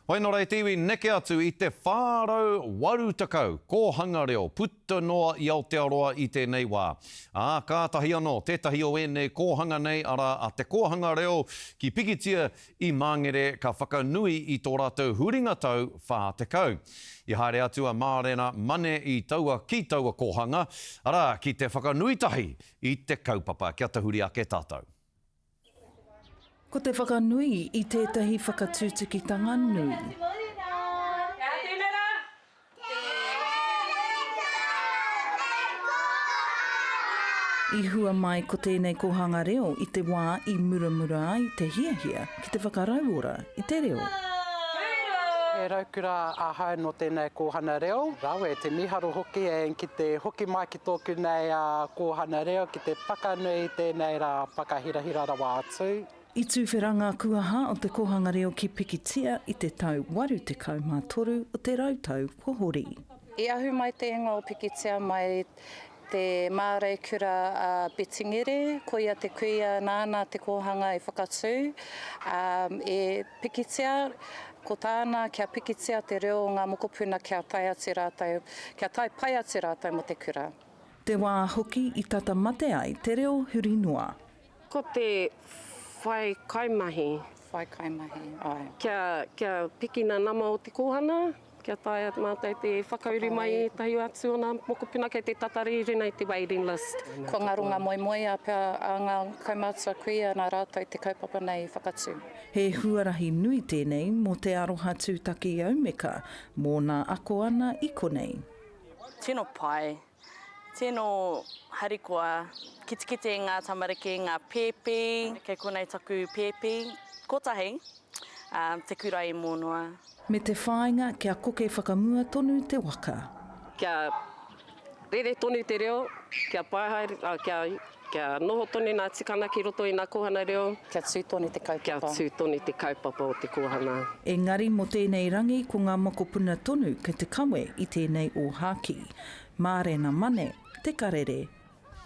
Hoi nō reira te iwi neke atu i te 480 kōhanga reo puta noa i Aotearoa i tēnei wā. Ā, kātahi anō tētahi o ēnei kōhanga nei, arā, a Te Kōhanga Reo ki Pikitia i Māngere ka whakanui i tō rātou huringa tau 40. I haere atu a Mārena Mane i taua ki taua kōhanga, arā, ki te whakanui tahi i te kaupapa. Kia tahuri ake tātou. Ko te whakanui i tētahi whakatutukitanga nui. I hua mai ko tēnei kōhanga reo i te wā i muramura ai te hiahia ki te whakarauora i te reo. He raukura ahau nō tēnei kōhana reo. Rawe, te miharo hoki and ki te hoki mai ki tōku nei kōhana reo ki te whakanui i tēnei rā whakahirahira rawa atu. I tuwhera ngā kuaha o te kōhanga reo ki Pikitia i te tau 83 o te rautau kua hori. I ahu mai te ingoa o Pikitia mai te māreikura a Betty Ngere, ko ia te kuia nāna te kōhanga i whakatū, ā, e Pikitia, ko tāna kia pikitia te reo o ngā mokopuna kia tae atu rātou, kia tae pai atu rātou mō te kura. Te wā hoki i tata mate ai te reo huri noa. Ko te whai kaimahi. Whai kaimahi, āe. Kia, kia piki nā nama o te kōhanga, kia taea mātou te whakauru mai i ētahi atu o nā mokopuna kei te tatari i runga i te waiting list. Kua ngaro ngā moemoeā pea a ngā kaumātua kuia nā rātou te kaupapa nei i whakatū. He huarahi nui tēnei mō te aroha tūtaki aumeka mōna ako ana i konei. Tino pai. Tino harikoa, kitekite i ngā tamariki, ngā pēpi. Kei konei taku pēpi kotahi, te kura i Mōnoa. Me te whāinga kia koke whakamua tonu te waka. Kia rere tonu te reo, kia pai haere, kia Kia noho tonu nā tikana ki roto i nā kōhana reo. Kia tū tonu te kaupapa. Kia tū tonu te kaupapa o te kōhana. Engari mō tēnei rangi ko ngā mokopuna tonu kei te kawe i tēnei ōhākī. Mārena Mane, Te Karere.